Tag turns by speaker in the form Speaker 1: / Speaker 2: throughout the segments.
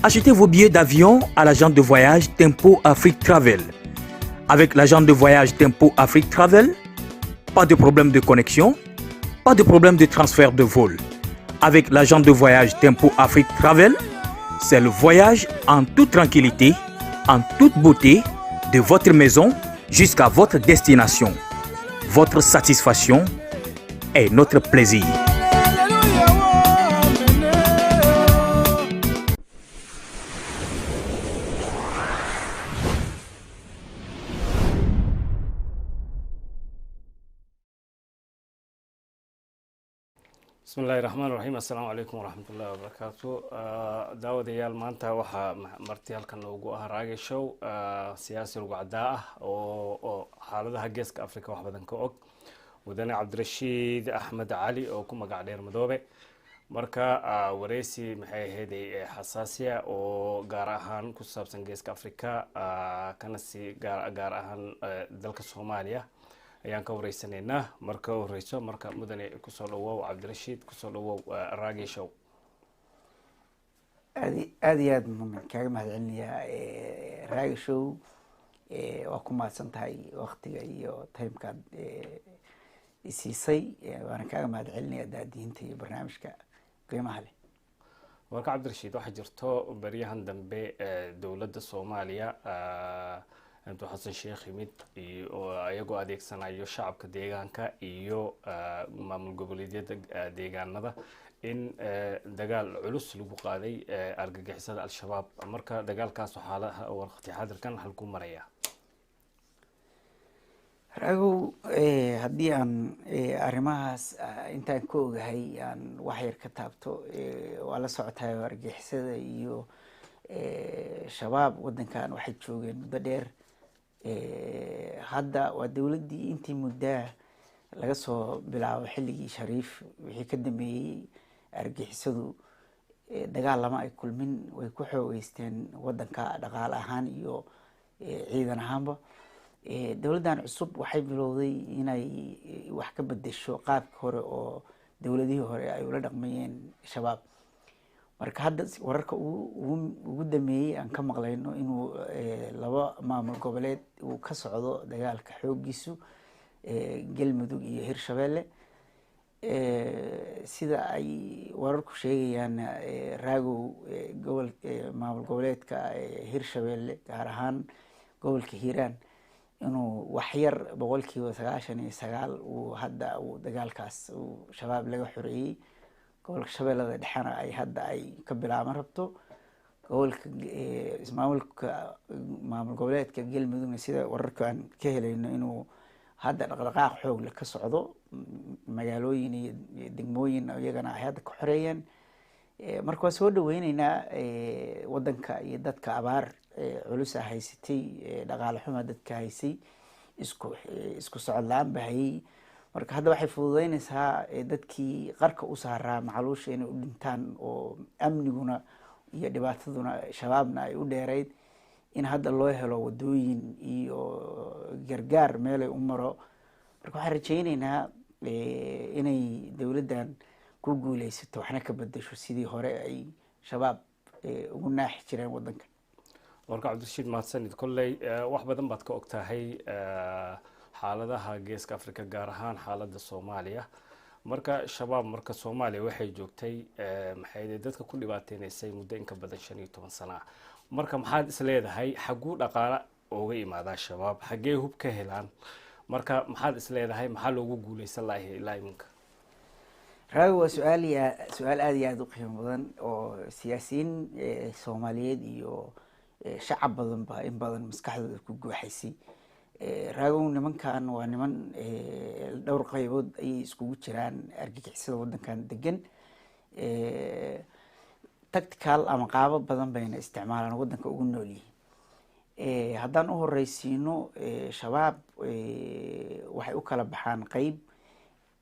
Speaker 1: Achetez vos billets d'avion à l'agent de voyage Tempo Afrique Travel. Avec l'agent de voyage Tempo Afrique Travel, pas de problème de connexion, pas de problème de transfert de vol. Avec l'agent de voyage Tempo Afrique Travel, c'est le voyage en toute tranquillité, en toute beauté, de votre maison jusqu'à votre destination. Votre satisfaction est notre plaisir.
Speaker 2: Bismi illahi raxmaan raxiim. Assalaamu calaykum waraxmat ullahi wabarakaatu. Daawadayaal, maanta waxaa marti halkan noogu ah Raage Show siyaasi rugcadaa ah oo xaaladaha Geeska Africa wax badan ka og, mudane Cabdirashiid Axmed Cali oo ku magac dheer Madoobe. Marka wareysi maxay ahayd xasaasiya oo gaar ahaan ku saabsan Geeska Africa, kana si gaar ahaan dalka Soomaaliya ayaan ka wareysanaynaa. Marka horeyso, marka mudane kusoo dhawow, Cabdirashiid, kusoo dhawow Raage Show.
Speaker 3: Aad aada iyo aad mumin kaaga mahad celinayaa Raagi Show. Waa ku mahadsan tahay waktiga iyo timekaad isiisay, waana kaaga mahad celinaya daadiinta iyo barnaamijka qiimaha leh.
Speaker 2: Marka Cabdirashiid, waxaa jirto beryahan dambe dowladda Soomaaliya intuu Xasan Sheekh yimid iyo iyagoo adeegsanayo shacabka deegaanka iyo maamul goboleedyada deegaanada in dagaal culus lagu qaaday argagixisada Al-Shabaab. Marka dagaalkaas waxaa waqti xaadirkan halkuu maraya?
Speaker 3: Raagow, haddii aan arrimahaas intaan ka ogahay aan wax yar ka taabto, waa la socotaay argagixisada iyo Shabaab waddankan waxay joogeen muddo dheer. Hadda waa dowladdii intii muddaa laga soo bilaabo xilligii Shariif wixii ka dambeeyey argagixisadu dagaal lama ay kulmin, way ku xoogeysteen waddanka dhaqaale ahaan iyo ciidan ahaanba. Dowladdan cusub waxay bilowday inay wax ka bedesho qaabka hore oo dowladihii hore ay ula dhaqmayeen Shabaab. Marka hadda wararka ugu dambeeyey aan ka maqlayno inuu laba maamul goboleed uu ka socdo dagaalka xooggiisu, Galmudug iyo Hirshabeelle. Sida ay wararku sheegayaan, Raagow, gobol maamul goboleedka Hirshabeelle, gaar ahaan gobolka Hiiraan, inuu waxyar 99% uu hadda uu dagaalkaas uu Shabaab laga xoreeyey. Gobolka Shabeellada Dhexena ay hadda ay ka bilaaban rabto. Gobolka ismaamulka maamul goboleedka Galmudugna, sida wararka aan ka helayno, inuu hadda dhaqdhaqaaq xoog leh ka socdo, magaalooyin iyo degmooyin iyagana ay hadda ka xoreeyeen. Marka waa soo dhaweyneynaa. Waddanka iyo dadka abaar culusa haysatay, dhaqaale xuma dadka haysay, isku socod la-aan ba hayay. Marka hadda waxay fududeyneysaa dadkii qarka u saaraa macluusha inay u dhintaan oo amniguna iyo dhibaataduna Shabaabna ay u dheerayd, in hadda loo helo wadooyin iyo gargaar meelay u maro. Marka waxaan rajeyneynaa inay dowladdan ku guuleysato, waxna ka bedesho sidii hore ay Shabaab ugu naaxi jireen waddanka.
Speaker 2: Marka Cabdirashiid, mahadsanid. Kolley wax badan baad ka og tahay xaaladaha Geeska Africa, gaar ahaan xaaladda Soomaaliya. Marka Shabaab marka Soomaaliya waxay joogtay, maxay dadka ku dhibaateynaysay muddo in ka badan 15 sana ah. Marka maxaad is leedahay xagguu dhaqaale uga imaadaa Shabaab, xaggee hub ka helaan? Marka maxaad is leedahay maxaa loogu guuleysan lahay ilaa iminka?
Speaker 3: Raawi, waa su-aal ya su-aal aada iyo aada u qiimo badan oo siyaasiyiin Soomaaliyeed iyo shacab badan ba in badan maskaxdooda ku guuxaysay. Raagow, nimankan waa niman dhowr qaybood ayay iskugu jiraan argagixisada waddankan degan. Tactical ama qaabo badan bayna isticmaalaan waddanka ugu nool yihiin. Haddaan u horeysiino, Shabaab waxay u kala baxaan qeyb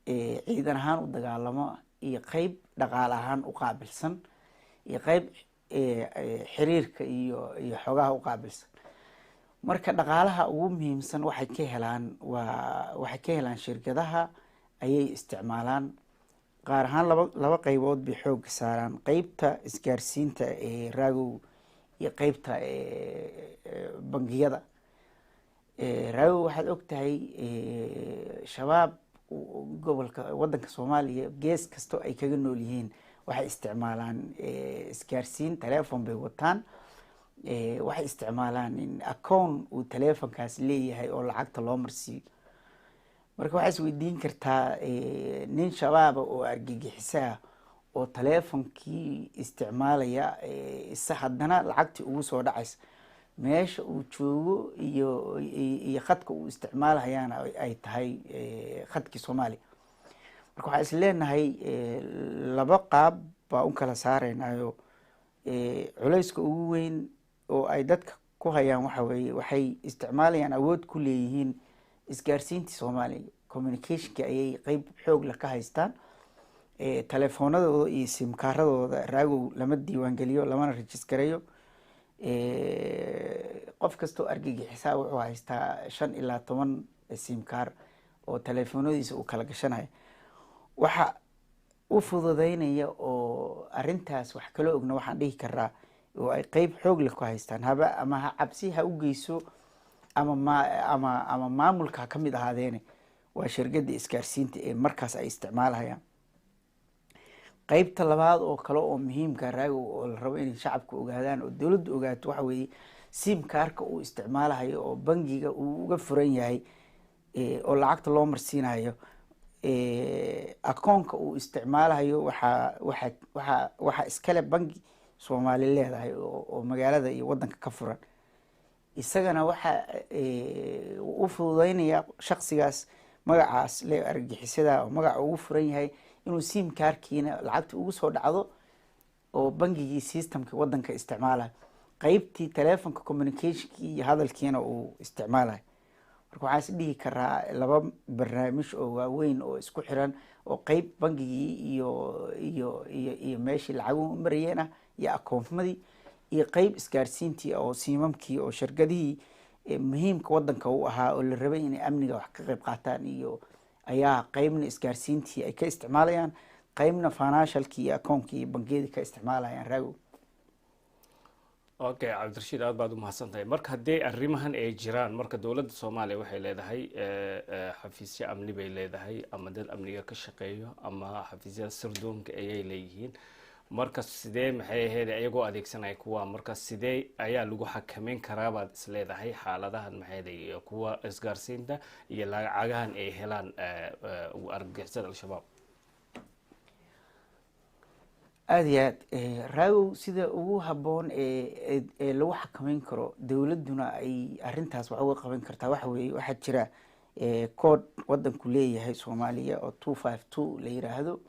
Speaker 3: ciidan ahaan u dagaalamo iyo qeyb dhaqaale ahaan u qaabilsan iyo qeyb xiriirka iyo xogaha u qaabilsan. Marka dhaqaalaha ugu muhiimsan waxay ka helaan waa waxay ka helaan shirkadaha ayay isticmaalaan. Qaar ahaan laba qeybood bay xoogga saaraan: qeybta isgaarsiinta ee Raagow iyo qeybta bangiyada. Raagow, waxaad og tahay Shabaab gobolka wadanka Soomaaliya gees kasto ay kaga nool yihiin waxay isticmaalaan isgaarsiin, telefon bay wataan, waxay isticmaalaan in account uu telefonkaas leeyahay oo lacagta loo marsiiyo. Marka waxaa is weydiin kartaa, nin Shabaaba oo argagixisa ah oo telefonkii isticmaalaya, isa haddana lacagtii ugu soo dhacaysa meesha uu joogo iyo khadka uu isticmaalahayaana ay tahay khadkii Soomaaliya. Marka waxaa is leenahay laba qaab baa u kala saareynayo. Culayska ugu weyn oo ay dadka ku hayaan waxa weeye waxay isticmaalayaan, awood ku leeyihiin isgaarsiintii Soomaaliya, communicationka ayay qeyb xoog leh ka haystaan. Telefoonadooda iyo simkaaradooda, Raagow, lama diiwaangeliyo, lamana rejistareeyo. Qof kastoo argagixisaa wuxuu haystaa 5 ilaa 10 simkaar oo telefoonadiisa uu kala gashanayo. Waxa u fududeynaya oo arrintaas wax kala ogna, waxaan dhihi karaa, oo ay qeyb xoog leh ku haystaan, haba ama ha cabsi ha u geyso ama ma ama maamulka ha ka mid ahaadeene, waa shirkadda isgaarsiinta ee markaas ay isticmaalhayaan. Qeybta labaad oo kale oo muhiimka, Raagow, oo la rabo inay shacabka ogaadaan oo dowladda ogaato waxa weeye sim kaarka uu isticmaalahayo oo bangiga uu uga furan yahay oo lacagta loo marsiinayo, akoonka uu isticmaalahayo waxaa iskale bangi Soomaali leedahay oo magaalada iyo wadanka ka furan. Isagana waxa u fududeynaya shaksigaas magacaas le argagixisada oo magaca ugu furan yahay inuu sim kaarkiina lacagta ugu soo dhacdo oo bangigii systemka wadanka isticmaalayo, qeybtii telefonka communicationkii iyo hadalkiina uu isticmaalayo. Marka waxaan is dhihi karaa laba barnaamij oo waaweyn oo isku xiran oo qeyb bangigii iyo meeshii lacaguhu marayeen ah iyo akoonmadii, iyo qeyb isgaarsiintii oo siimamkii oo shirkadihii muhiimka wadanka u ahaa oo la rabay inay amniga wax ka qeyb qaataan iyo ayaa qeybna isgaarsiintii ay ka isticmaalayaan, qeybna financialkii iyo akoonkii iyo bangiyadii ka isticmaalayaan, Raagow.
Speaker 2: Okay, Cabdirashiid, aad baad u mahadsan tahay. Marka haddii arrimahan ay jiraan, marka dowladda Soomaaliya waxay leedahay xafiisyo amni bay leedahay, ama dad amniga ka shaqeeyo ama xafiisyada sirdoonka ayay leeyihiin. Marka sidee, maxay ahayd, iyagoo adeegsanaya kuwa, marka sidee ayaa lagu xakameyn karaabaad is leedahay xaaladahan, maxay ahayd, kuwa isgaarsiinta iyo lacagahan ay helaan argagixisada Al-Shabaab?
Speaker 3: Aada iyo aad, Raagow, sida ugu habboon ee lagu xakameyn karo, dowladduna ay arrintaas wax uga qaban kartaa, waxa weeye waxaa jira code wadanku leeyahay Soomaaliya oo 252 la yiraahdo.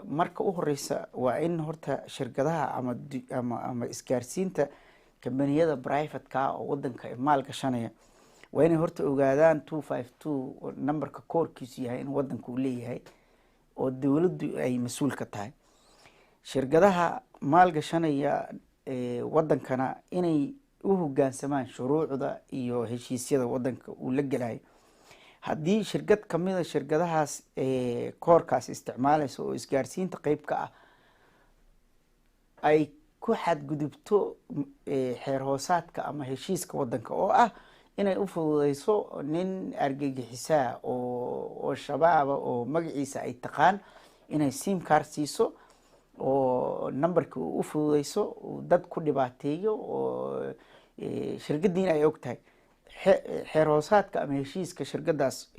Speaker 3: Marka u horeysa waa in horta shirkadaha ama isgaarsiinta, kambaniyada private-ka oo wadanka maal gashanaya, waa inay horta ogaadaan 252 numberka koorkiisu yahay in wadanka uu leeyahay oo dowladdu ay mas-uul ka tahay. Shirkadaha maalgashanaya wadankana inay u hoggaansamaan shuruucda iyo heshiisyada wadanka uu la gelayo. Haddii shirkad kamida shirkadahaas koorkaas isticmaaleysa oo isgaarsiinta qeyb ka ah ay ku xadgudubto xeer hoosaadka ama heshiiska wadanka oo ah inay u fududeyso nin argagixisaa oo Shabaaba oo magaciisa ay taqaan inay sim card siiso oo numberka uu u fududeyso uu dad ku dhibaateeyo oo shirkadiina ay og tahay, xeer hoosaadka ama heshiiska shirkadaas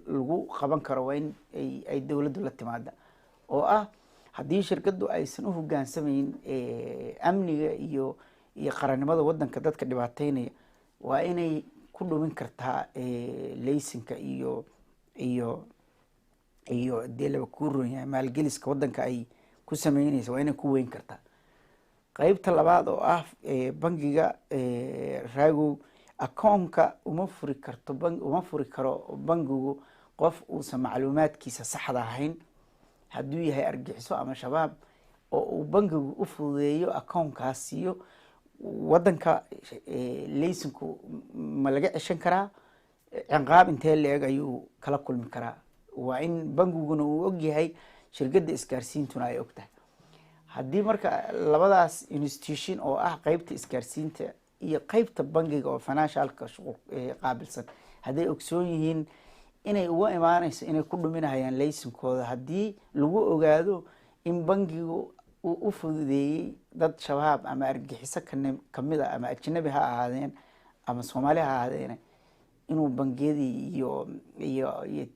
Speaker 3: lagu qaban karo waa in ay dowladdu la timaada, oo ah haddii shirkaddu aysan u hogaansamayn amniga iyo qarannimada wadanka, dadka dhibaateynaya waa inay ku dhumin kartaa laysinka iyo dee laba kuu ron yahay maalgeliska wadanka ay ku sameyneysa, waa inay ku weyn kartaa. Qeybta labaad oo ah bangiga, Raagow, akoonka uma furi karto uma furi karo bangigu qof uusan macluumaadkiisa saxda ahayn. Hadduu yahay argixiso ama Shabaab oo uu bangigu u fududeeyo, akoonkaas siiyo, wadanka laysinku ma laga ceshan karaa? Ciqaab intee la-eg ayuu kala kulmi karaa? Waa in bangiguna uu ogyahay, shirkadda isgaarsiintuna ay og tahay. Haddii marka labadaas institution oo ah qeybta isgaarsiinta iyo qeybta bangiga oo financialka shuqul qaabilsan hadday ogsoon yihiin inay uga imaaneyso inay ku dhuminayaan laysinkooda, haddii lagu ogaado in bangigu uu u fududeeyey dad Shabaab ama argagixiso kamid a, ama ajnabi ha ahaadeen ama Soomaali ha ahaadeen, inuu bangiyadii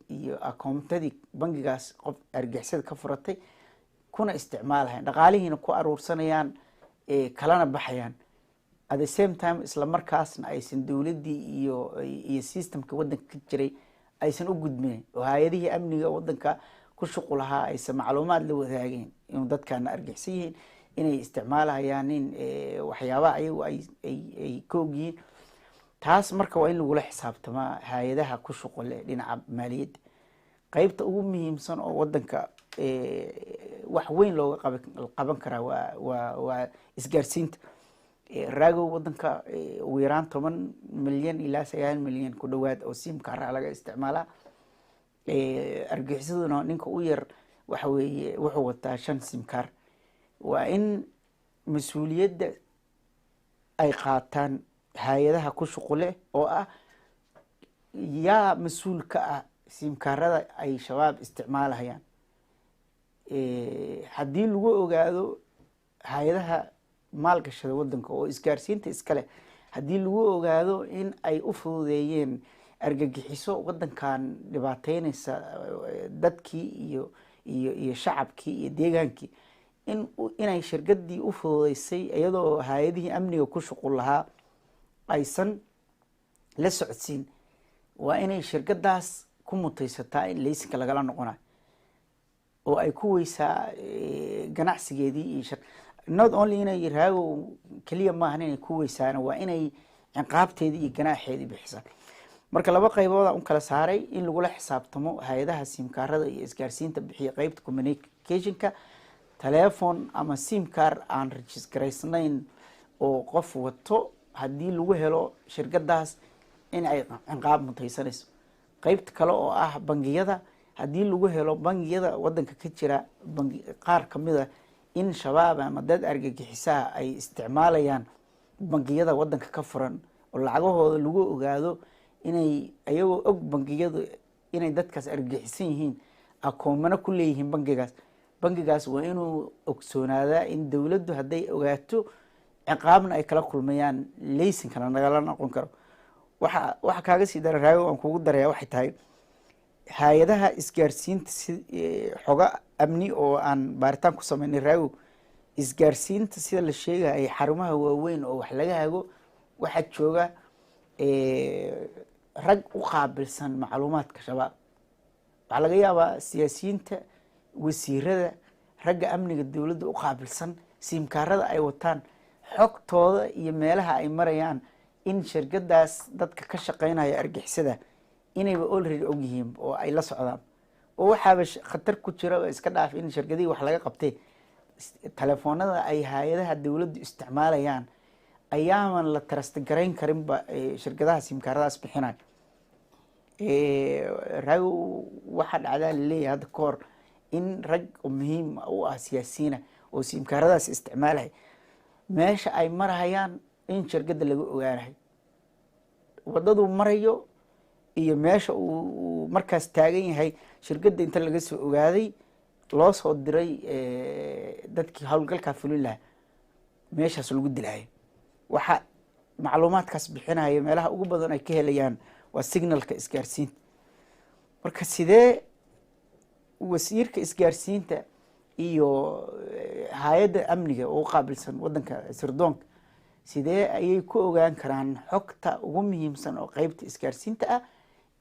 Speaker 3: iyo akoontadii bangigaas qof argagixisada ka furatay kuna isticmaalahayan, dhaqaalihiina ku aruursanayaan, kalana baxayaan, at the same time isla markaasna aysan dowladdii iyo systemka waddanka ka jiray aysan u gudbinayn oo hay-adihii amniga waddanka ku shuqul lahaa aysan macluumaad la wadaageen inuu dadkaana argixsan yihiin, inay isticmaalahayaan in waxyaabaha ayagu ay ka ogyihiin. Taas marka waa in lagula xisaabtamaa hay-adaha ku shuqule dhinaca maaliyadda. Qeybta ugu muhiimsan oo wadanka wax weyn looga qaban karaa waa isgaarsiinta. Raagow, wadanka ugu yaraan 10 milyan ilaa 9 milyan ku dhawaad oo SIM card laga isticmaalaa. Argagixisaduna ninka u yar waxa weeye wuxuu wataa shan SIM card. Waa in mas-uuliyadda ay qaataan hay-adaha ku shuqule oo ah yaa mas-uul ka ah SIM cardada ay Shabaab isticmaalahayaan. Haddii lagu ogaado hay-adaha maalgashada wadanka oo isgaarsiinta iskale, haddii lagu ogaado in ay u fududeeyeen argagixiso wadankan dhibaateyneysa dadkii iyo shacabkii iyo deegaankii, inay shirkadii u fududeysay iyadoo hay-adihii amniga ku shuqul lahaa aysan la socodsiin, waa inay shirkadaas ku mutaysataa in laysinka lagala noqonayo oo ay ku weysaa ganacsigeedii iyo not only inay, Raagow, keliya maahan inay ku weysaana, waa inay ciqaabteedii iyo ganaaxeedii bixisaan. Marka laba qaybooda un kala saaray: in lagula xisaabtamo hay-adaha SIM cardada iyo isgaarsiinta bixiya, qeybta communicationka, telephone ama SIM card aan registraysnayn oo qof wato haddii lagu helo shirkadaas in ay ciqaab mutaysanayso. Qeybta kale oo ah bangiyada, haddii lagu helo bangiyada wadanka ka jira bangi qaar kamid a in Shabaab ama dad argagixisaha ay isticmaalayaan bangiyada wadanka ka furan oo lacagahooda lagu ogaado inay ayagoo og bangiyadu inay dadkaas argagixisan yihiin akoomano ku leeyihiin bangigaas, bangigaas waa inuu ogsoonaadaa in dowladdu hadday ogaato ciqaabna ay kala kulmayaan, laysinkana nagala noqon karo. Waxa kaaga sii dara, Raago, aan kugu daraya waxay tahay hay-adaha isgaarsiinta. Si xoga amni oo aan baaritaan ku sameynay, Raago, isgaarsiinta sida la sheegayay xarumaha waaweyn oo wax laga hago waxaa jooga rag u qaabilsan macluumaadka Shabaab. Waxaa laga yaabaa siyaasiyiinta, wasiirada, ragga amniga dowladda u qaabilsan SIM cardada ay wataan xogtooda iyo meelaha ay marayaan in shirkadaas dadka ka shaqeynaya argixisada inayba already og yihiin oo ay la socdaan, oo waxaaba khatar ku jira oo iska dhaaf in shirkadihii wax laga qabtay, telefoonada ay hay-adaha dowladdu isticmaalayaan ayaaman la trust garayn karinba shirkadaha SIM cardadaas bixinayo. Raago, waxaa dhacdaa laleeyahay hadda ka hor in rag muhiim u ah siyaasiyiina oo SIM cardadaas isticmaalaya meesha ay marahayaan in shirkadda laga ogaanayo, wadaduu marayo iyo meesha uu markaas taagan yahay shirkadda inta laga soo ogaaday loo soo diray dadkii howlgalkaa fulin lahaa, meeshaas lagu dilayo. Waxa macluumaadkaas bixinaya meelaha ugu badan ay ka helayaan waa signalka isgaarsiinta. Marka sidee wasiirka isgaarsiinta iyo hay-adda amniga ugu qaabilsan wadanka sirdoonka sidee ayay ku ogaan karaan xogta ugu muhiimsan oo qeybta isgaarsiinta ah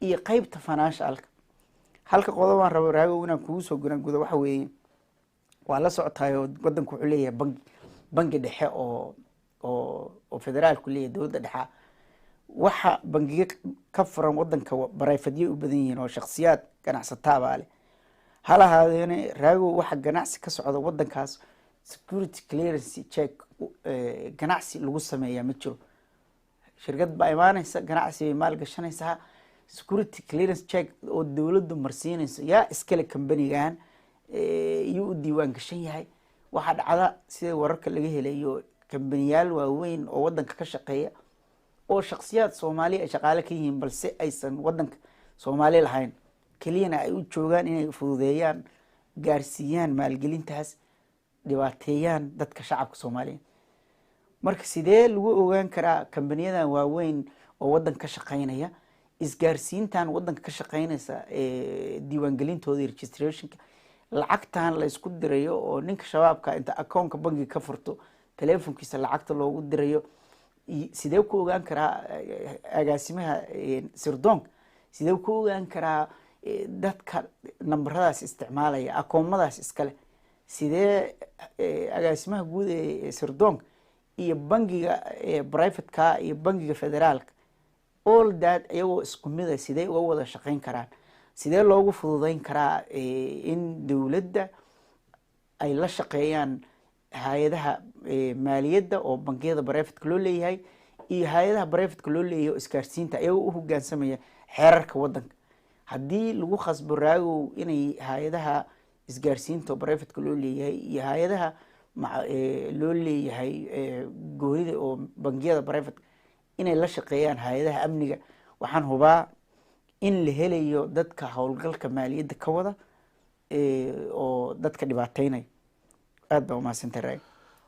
Speaker 3: iyo qeybta financialka? Halka qodobaan rabo, Raagow, inaan kugu soo guran gudo waxa weeye, waa la socotaayoo wadanku wuxuu leeyahay bangi dhexe oo federaalku leeyahay, dowladda dhexa. Waxa bangiyo ka furan wadanka private-yo u badan yihiin oo shaksiyaad ganacsataabaa leh. Hal ahaadeene, Raagow, waxa ganacsi ka socda wadankaas security clearance check ganacsi lagu sameeyaa ma jiro. Shirkad baa imaaneysa, ganacsi bay maal gashanaysaa. Security clearance check oo dowladdu marsiinayso, yaa iskale kambanigan, iyuu u diiwaan gashan yahay? Waxaa dhacda, sida wararka laga helayo, kambaniyaal waaweyn oo wadanka ka shaqeeya oo shaksiyaad Soomaaliya ay shaqaale ka yihiin, balse aysan wadanka Soomaali lahayn, keliyana ay u joogaan inay fududeeyaan, gaarsiiyaan maalgelintaas, dhibaateeyaan dadka shacabka Soomaaliya. Marka sidee lagu ogaan karaa kambaniyadan waaweyn oo wadanka ka shaqeynaya, isgaarsiintan wadanka ka shaqeynaysa, diiwaangelintooda iyo registrationka, lacagtan la isku dirayo oo ninka Shabaabka inta akoonka bangiga ka furto telefonkiisa lacagta loogu dirayo? Sidee ku ogaan karaa agaasimaha sirdoonka? Sidee ku ogaan karaa dadka nambaradaas isticmaalaya, akoomadaas iskale? Sidee agaasimaha guud ee sirdoonka iyo bangiga privateka iyo bangiga federaalka, all that, iyagoo isku mida, sidee uga wada shaqeyn karaan? Sidee loogu fududeyn karaa in dowladda ay la shaqeeyaan hay-adaha maaliyadda oo bangiyada privateka loo leeyahay iyo hay-adaha privateka loo leeyahay oo isgaarsiinta, iyagoo u hogaansamaya xeerarka wadanka? Haddii lagu khasbo, Raagow, inay hay-adaha isgaarsiinta oo privateka loo leeyahay iyo hay-adaha loo leeyahay goonida oo bangiyada private inay la shaqeeyaan hay-adaha amniga, waxaan hubaa in la helayo dadka howlgalka maaliyadda ka wada oo dadka dhibaateynaya. Aad baa umahadsantahay, Raag.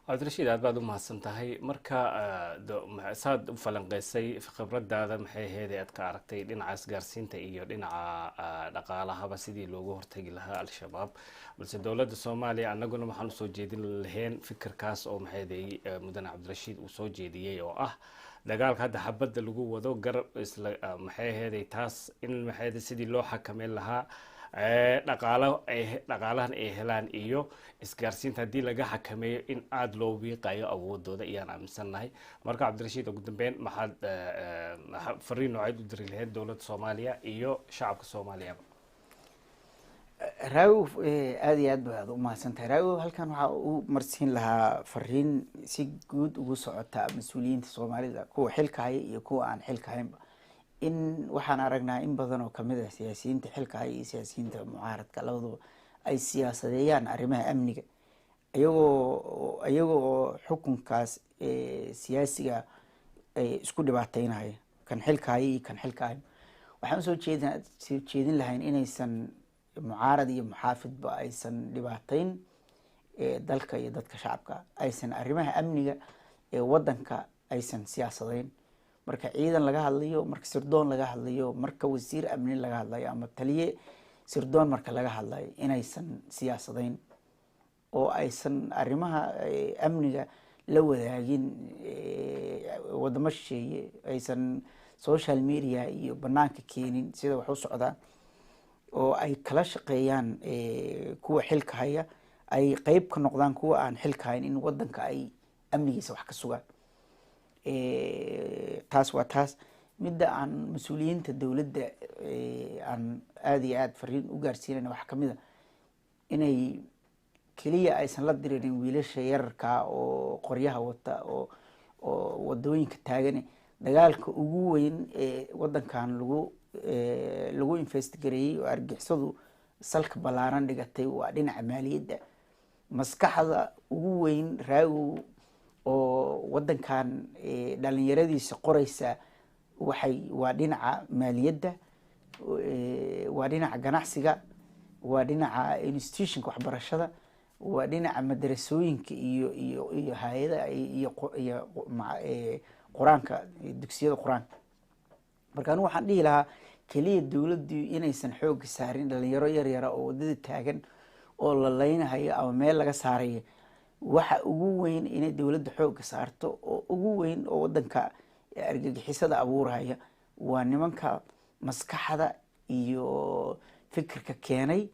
Speaker 2: Cabdirashiid, aad baad u mahadsan tahay. Marka saad u falanqeysay khibradaada, maxay ahayd aad ka aragtay dhinaca isgaarsiinta iyo dhinaca dhaqaalahaba sidii loogu hortagi lahaa Al-Shabaab? Balse dowladda Soomaaliya annaguna waxaan usoo jeedin lahayn fikirkaas oo maxayday mudane Cabdirashiid uu soo jeediyey, oo ah dagaalka hadda xabadda lagu wado garab isla maxay aheeday taas in maxay sidii loo xakameyn lahaa dhaqaalo ay dhaqaalahan ay helaan iyo isgaarsiinta haddii laga xakameeyo in aada loo wiiqayo awoodooda iyaan aaminsannahay. Marka Cabdirashiid, ugu dambeyn maxaad fariin nooceed u diri lahayd dowladda Soomaaliya iyo shacabka Soomaaliyaba?
Speaker 3: Raagow, aada iyo aad baad u mahadsantahay. Raagow, halkan waxaa u marsiin lahaa fariin si guud ugu socota mas-uuliyiinta Soomaalida, kuwa xilka haya iyo kuwa aan xilka haynba. In waxaan aragnaa in badan oo kamid ah siyaasiyiinta xilka haya iyo siyaasiyiinta mucaaradka labaduba ay siyaasadeeyaan arrimaha amniga, iyagoo oo xukunkaas siyaasiga isku dhibaateynaya, kan xilka haya iyo kan xilka hayn. Waxaan usoo soo jeedin lahayn inaysan mucaarad iyo muxaafidba aysan dhibaateyn dalka iyo dadka shacabka, aysan arrimaha amniga ee wadanka aysan siyaasadeyn. Marka ciidan laga hadlayo, marka sirdoon laga hadlayo, marka wasiir amni laga hadlayo ama taliye sirdoon marka laga hadlayo, inaysan siyaasadayn oo aysan arrimaha amniga la wadaagin wadamo shisheeye, aysan social media iyo banaanka keenin sida wax u socdaan, oo ay kala shaqeeyaan kuwa xilka haya, ay qeyb ka noqdaan kuwa aan xilka hayn in wadanka ay amnigiisa wax ka sugaan. Taas waa taas. Midda aan mas-uuliyiinta dowladda aan aada iyo aada fariin u gaarsiinayna waxaa kamid a inay keliya aysan la diriirin wiilasha yararka oo qoryaha wata oo wadooyinka taagan. Dagaalka ugu weyn ee wadankan lagu investigareeyey oo argixisadu salka ballaaran dhigatay waa dhinaca maaliyadda. Maskaxda ugu weyn, Raagow, oo wadankan dhalinyaradiisa qoreysa waxay waa dhinaca maaliyadda, waa dhinaca ganacsiga, waa dhinaca institutionka waxbarashada, waa dhinaca madrasooyinka iyo hay-ada iyo Qur-aanka, dugsiyada Qur-aanka. Marka anigu waxaan dhihi lahaa keliya dowladdu inaysan xooga saarin dhalinyaro yar yara oo waddada taagan oo la leynahayo ama meel laga saarayo. Waxa ugu weyn inay dowladda xooga saarto oo ugu weyn oo wadanka argagixisada abuurhaya waa nimanka maskaxda iyo fikirka keenay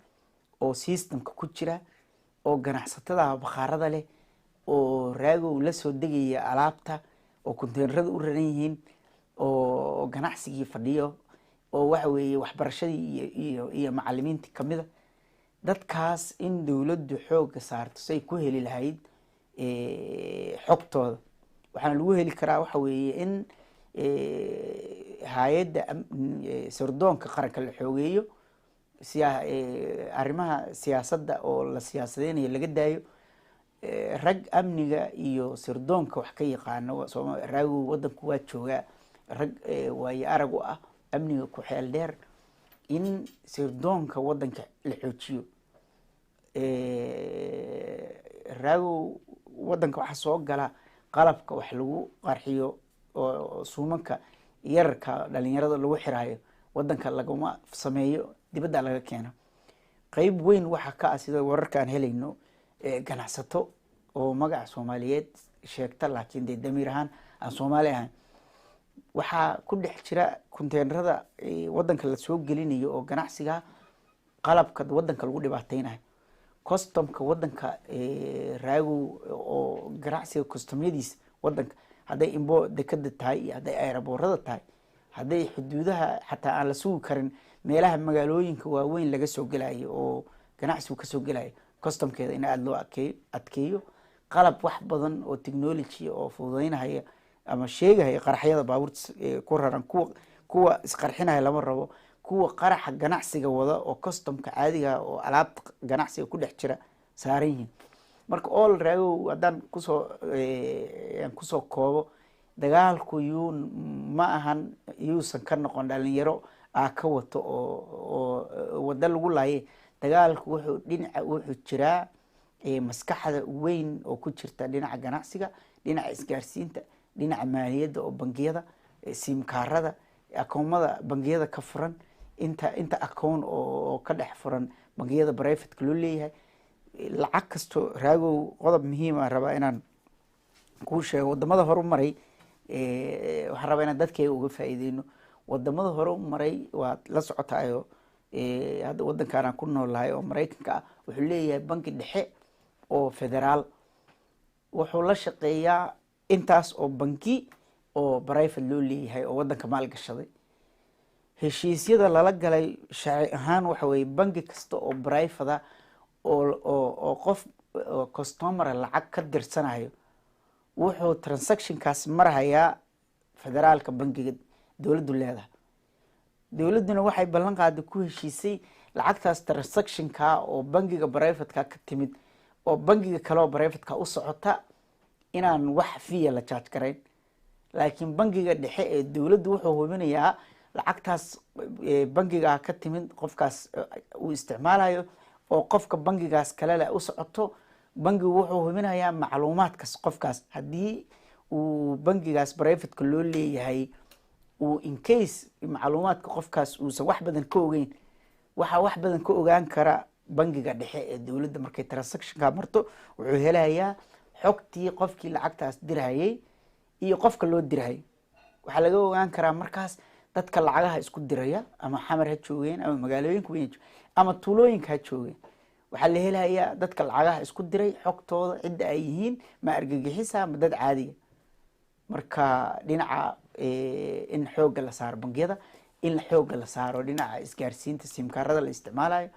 Speaker 3: oo systemka ku jira oo ganacsatada bakhaarada leh oo, Raagow, la soo degaya alaabta oo konteynerada u raran yihiin oo ganacsigii fadhiyo oo waxa weeye waxbarashadii iyo macalimiintii kamida. Dadkaas in dowladdu xooga saarto say ku heli lahayd xogtooda. Waxaana lagu heli karaa waxa weeye in Hay-adda sirdoonka qaranka la xoogeeyo, arrimaha siyaasadda oo la siyaasadeynayo laga daayo. Rag amniga iyo sirdoonka wax ka yaqaano Raagow wadanku waa joogaa, rag waayo arag u ah amniga ku xeel dheer, in sirdoonka wadanka la xoojiyo. Raagow, wadanka waxaa soo gala qalabka wax lagu qarxiyo oo suumanka yararka dhalinyarada lagu xiraayo, wadanka laguma sameeyo, dibadda laga keeno. Qeyb weyn waxaa ka ah, sida wararka aan helayno, ganacsato oo magaca Soomaaliyeed sheegta, laakiin dee damiir ahaan aan Soomaali ahayn. Waxaa ku dhex jira konteenarada wadanka lasoo gelinayo oo ganacsiga qalabka wadanka lagu dhibaateynayo. Customka wadanka, Raagow, oo ganacsiga customyadiisa wadanka, hadday imbo dekada tahay iyo hadday aeroboorada tahay, hadday xuduudaha xataa aan la sugi karin, meelaha magaalooyinka waaweyn laga soo gelayo oo ganacsigu kasoo gelayo, customkeeda in aada loo adkeeyo. Qalab wax badan oo technology oo fududeynahaya ama sheegahaya qaraxyada baabuurta ku raran, kuwa isqarxinaya lama rabo, kuwa qaraxa ganacsiga wada oo customka caadiga oo alaabta ganacsiga ku dhex jira saaran yihiin. Marka all, Raagow, haddaan kusoo aan kusoo koobo, dagaalku yuu ma ahan yuusan ka noqon dhalinyaro aa ka wato oo wada lagu laaye. Dagaalku wuxuu dhinaca wuxuu jiraa maskaxda weyn oo ku jirta dhinaca ganacsiga, dhinaca isgaarsiinta, dhinaca maaliyadda oo bangiyada, siimkaarada, akoomada bangiyada ka furan, inta akoon oo ka dhex furan bangiyada privateka loo leeyahay, lacag kasto. Raagow, qodob muhiim aan rabaa inaan kuu sheego. Wadamada hore u maray, waxaan rabaa inaan dadkayga uga faa'iideyno. Wadamada hore u maray waad la socotayo. Hadda wadankaan aan ku noolahay oo Maraykanka ah wuxuu leeyahay banki dhexe oo federaal, wuxuu la shaqeeyaa intaas oo banki oo private loo leeyahay oo wadanka maalgashaday. Heshiisyada lala galay sharci ahaan waxa weye, banki kasta oo private oo qof oo customera lacag ka dirsanayo, wuxuu transactionkaas marhayaa federaalka, bankiga dowladdu leedahay. Dowladduna waxay ballan qaaday, ku heshiisay, lacagtaas transactionka oo bankiga privateka ka timid oo bankiga kale oo privateka u socota inaan wax fee ah la charge garayn. Laakiin bankiga dhexe ee dowladdu wuxuu hubinayaa lacagtaas bankigaa ka timid qofkaas uu isticmaalayo oo qofka bankigaas kale leh u socoto. Bankigu wuxuu hubinayaa macluumaadkaas qofkaas. Haddii uu bankigaas privateka loo leeyahay uu in case macluumaadka qofkaas uusan wax badan ka ogeyn, waxaa wax badan ka ogaan kara bankiga dhexe ee dowladda. Markay transactionka marto, wuxuu helayaa xogtii qofkii lacagtaas dirhayay iyo qofka loo dirhayay. Waxaa laga ogaan karaa markaas dadka lacagaha isku diraya, ama Xamar ha joogeen ama magaalooyinka weyn ama tuulooyinka ha joogeen. Waxaa la helayaa dadka lacagaha isku diray xogtooda, cidda ay yihiin, ma argagixisa ma dad caadiga. Marka dhinaca in xoogga la saaro bangiyada, in xoogga la saaro dhinaca isgaarsiinta, simkaarada la isticmaalayo,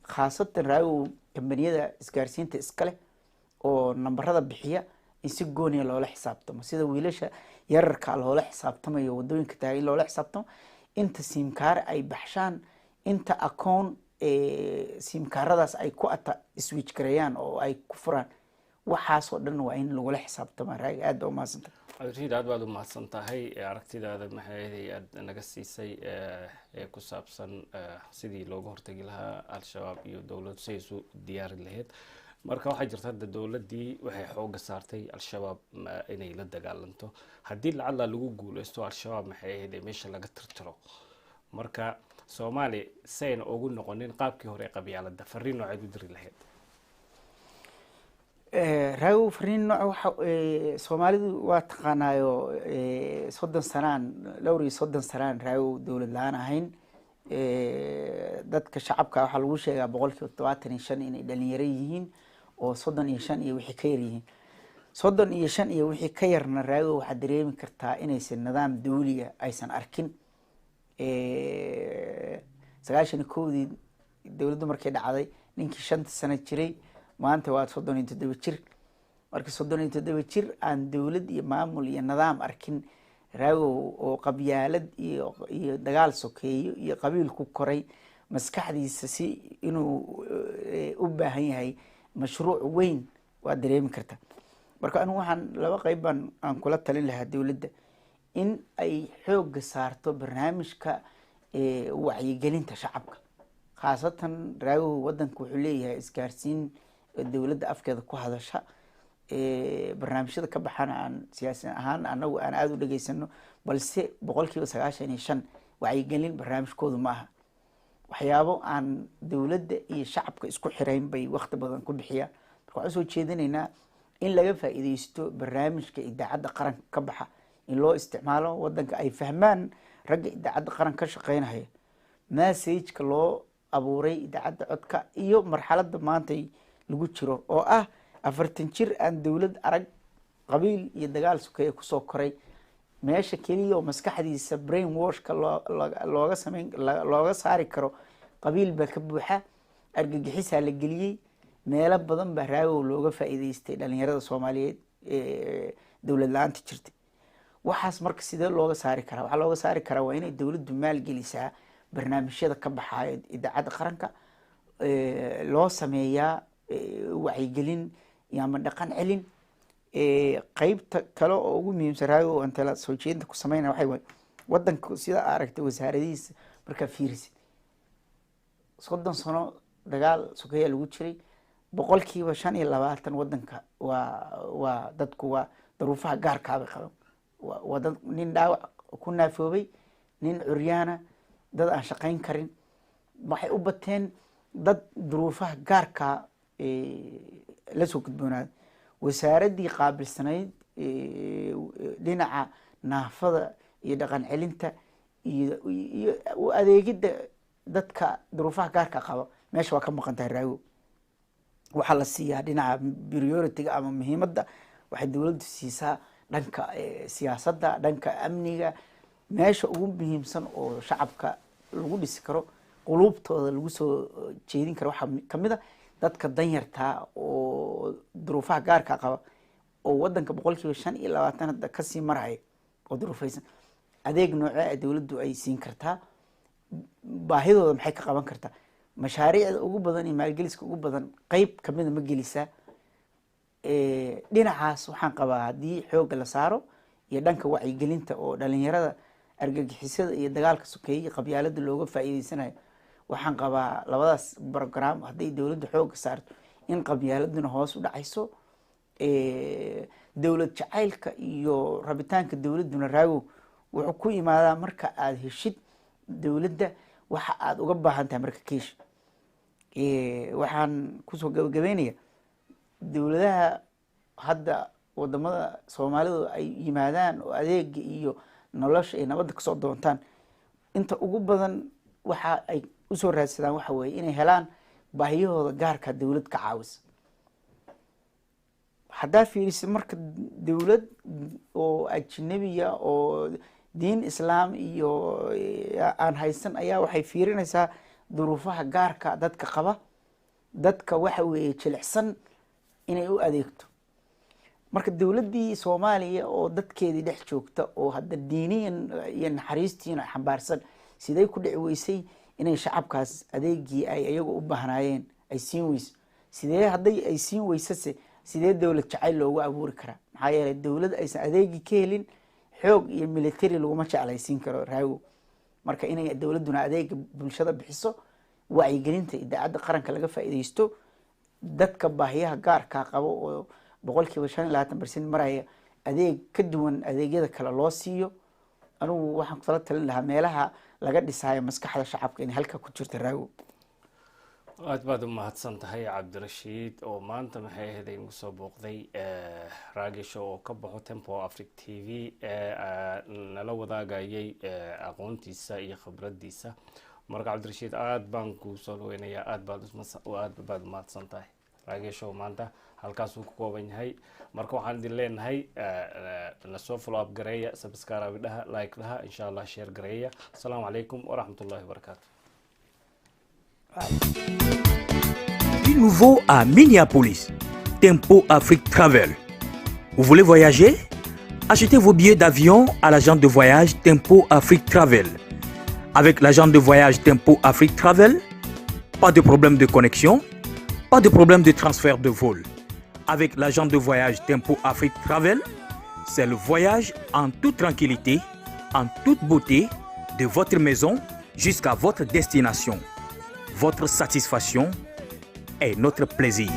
Speaker 3: khaasatan, Raagow, kambaniyada isgaarsiinta iskale oo nambarada bixiya in si gooniya loola xisaabtamo, sida wiilasha yararka loola xisaabtamayo wadooyinka taagan in loola xisaabtamo, inta siimkaar ay baxshaan, inta akoon siimkaaradaas ay ku ata switch gareeyaan oo ay ku furaan. Waxaasoo dhan waa in lagula xisaabtama. Raagi, aad baa umahadsantah.
Speaker 2: Cabdirashiid, aad baad umahadsan tahay aragtidaada maxay aad naga siisay ee ku saabsan sidii looga hortagi lahaa Al-Shabaab iyo dowladdu si ay isu diyaari lahayd. Marka waxaa jirta hadda dowladdii waxay xooga saartay Al-Shabaab inay la dagaalanto. Haddii lacalla lagu guuleysto Al-Shabaab, maxay ahayd ee meesha laga tirtiro, marka Soomaaliya sayna ugu noqonin qaabkii hore ee qabyaaladda, fariin nooceed u diri lahayd?
Speaker 3: Raagow, fariin nooc waxa Soomaalidu waa taqaanaayo, 30 sanaan, dhowr iyo 30 sanaan, Raagow, dowlad la-aan ahayn. Dadka shacabka waxaa lagu sheegaa 75% inay dhalinyaro yihiin oo 35 iyo wixii ka yar yihiin. 35 iyo wixii ka yarna, Raagow, waxaad dareemi kartaa inaysan nidaam dawliya aysan arkin. 91-dii dowladdu markay dhacday, ninkii 5-ta sano jiray maanta waa 37 jir. Marka 37 jir aan dowlad iyo maamul iyo nidaam arkin Raagow, oo qabyaalad iyo dagaal sokeeyo iyo qabiil ku koray, maskaxdiisa si inuu u baahan yahay mashruuc weyn waa dareemi karta. Marka anigu waxaan laba qeyb baan aan kula talin lahaa dowladda: in ay xoogga saarto barnaamijka wacyigelinta shacabka, khaasatan, Raagow, wadanka wuxuu leeyahay isgaarsiin dowladda afkeeda ku hadasha, barnaamijyada ka baxana aan siyaasi ahaan anagu aan aada u dhegeysano, balse 95% wacyigelin barnaamijkoodu ma aha. Waxyaabo aan dowladda iyo shacabka isku xirayn bay wakti badan ku bixiyaan. Marka waxaan usoo jeedinaynaa in laga faa'iideysto barnaamijka idaacadda qaranka ka baxa, in loo isticmaalo wadanka, ay fahmaan ragga idaacadda qaranka ka shaqeynaya message-ka loo abuuray idaacadda codka iyo marxaladda maantay lagu jiro, oo ah 40 jir aan dowlad arag, qabiil iyo dagaal sokeeye kusoo koray, meesha keliya oo maskaxdiisa brain wash-ka looga sameyn, looga saari karo qabiil baa ka buuxa, argagixisaa la geliyey. Meelo badan baa, Raagow, looga faa'iideystay dhalinyarada Soomaaliyeed dowlad la-aanta jirtay. Waxaas marka sidee looga saari karaa? Waxaa looga saari karaa waa inay dowladdu maalgelisaa barnaamijyada ka baxayo idaacadda qaranka, loo sameeyaa wacyigelin iyo ama dhaqan celin. Qeybta kale oo ugu muhiimsan, Raago, oo aan tala soo jeedinta ku sameynaya waxay waay: wadanku sida aragtay wasaaradihiisa markaa fiirisid, 30 sano dagaal sokeeyaa lagu jiray, 25% wadanka waa dadku waa daruufaha gaarkaabay qaban. Waa dad nin dhaawac ku naafoobay, nin curyaana, dad aan shaqayn karin. Waxay u bateen dad duruufaha gaarkaa la soo gudboonaaday. Wasaaraddii qaabilsanayd dhinaca naafada iyo dhaqan celinta iyo u adeegidda dadka duruufaha gaarka qaba meesha waa ka maqan tahay, Raago. Waxaa la siiyaa dhinaca priority-ga ama muhiimadda, waxay dowladdu siisaa dhanka siyaasadda, dhanka amniga. Meesha ugu muhiimsan oo shacabka lagu dhisi karo, quluubtooda lagu soo jeedin karo, waxaa kamid a dadka danyartaa oo duruufaha gaarka qaba, oo wadanka 25% hadda kasii maraya oo duruufaysan. Adeeg noocee a dowladdu ay siin kartaa? Baahidooda maxay ka qaban kartaa? Mashaariicda ugu badan iyo maalgeliska ugu badan qeyb kamida ma gelisaa? Dhinacaas waxaan qabaa haddii xoogga la saaro iyo dhanka wacyigelinta oo dhalinyarada argagixisada iyo dagaalka sokeeye iyo qabyaalada looga faa'iideysanayo, waxaan qabaa labadaas program hadday dowladda xoogga saarto in qabyaaladuna hoos u dhacayso, dowlad jacaylka iyo rabitaanka dowladduna, Raagow, wuxuu ku imaadaa marka aada heshid dowladda waxa aada uga baahan tahay. Marka keesh waxaan kusoo gabagabeynaya: dowladaha hadda wadamada Soomaalidu ay yimaadaan oo adeega iyo nolosha ay nabadda kasoo doontaan, inta ugu badan waxa ay usoo raadsadaan waxa weeye inay helaan baahiyahooda gaarka dowlad ka caawisa. Haddaa fiirisid marka dowlad oo ajnabiya oo diin Islaam iyo aan haysan ayaa waxay fiirinaysaa duruufaha gaarka dadka qaba, dadka waxa weeye jilicsan inay u adeegto. Marka dowladdii Soomaaliya oo dadkeedii dhex joogta oo hadda diiniyan iyo naxariistiina xambaarsan, sidee ku dhici weysay inay shacabkaas adeegii ay iyagu u baahnaayeen ay siin weyso? Sidee hadday ay siin weysase, sidee dowlad jacayl loogu abuuri karaa? Maxaa yeelay dowlad aysan adeegii ka helin xoog iyo military laguma jeclaysiin karo, Raago. Marka inay dowladduna adeega bulshada bixiso, wacyigelinta idaacadda qaranka laga faa'iideysto, dadka baahiyaha gaarkaa qabo oo 25% maraya adeeg ka duwan adeegyada kale loo siiyo. Anigu waxaan kula talin lahaa meelaha laga dhisaayo maskaxda shacabka inay halka ku jirta, Raago.
Speaker 2: Aad baad u mahadsan tahay, Cabdirashiid, oo maanta maxay ahayd igu soo booqday Raage Show oo ka baxo Tempo Africa TV, nala wadaagayay aqoontiisa iyo khibraddiisa. Marka Cabdirashiid, aad baan kuu soo dhaweynayaa, aad baad umahadsan tahay. Raage Show maanta halkaasuu ku kooban yahay. Marka waxaan idin leenahay nasoo follow up gareeya, subscribe dhaha, like dhaha, insha Allah share gareeya. Asalaamu calaykum waraxmat ullahi wabarakaatu.
Speaker 1: Du nouveau à Minneapolis, Tempo Afrique Travel. Vous voulez voyager? Achetez vos billets d'avion à l'agent de voyage Tempo Afrique Travel. Avec l'agent de voyage Tempo Afrique Travel, pas de problème de connexion, pas de problème de transfert de vol. Avec l'agent de voyage Tempo Afrique Travel, c'est le voyage en toute tranquillité, en toute beauté, de votre maison jusqu'à votre destination. Votre satisfaction est notre plaisir.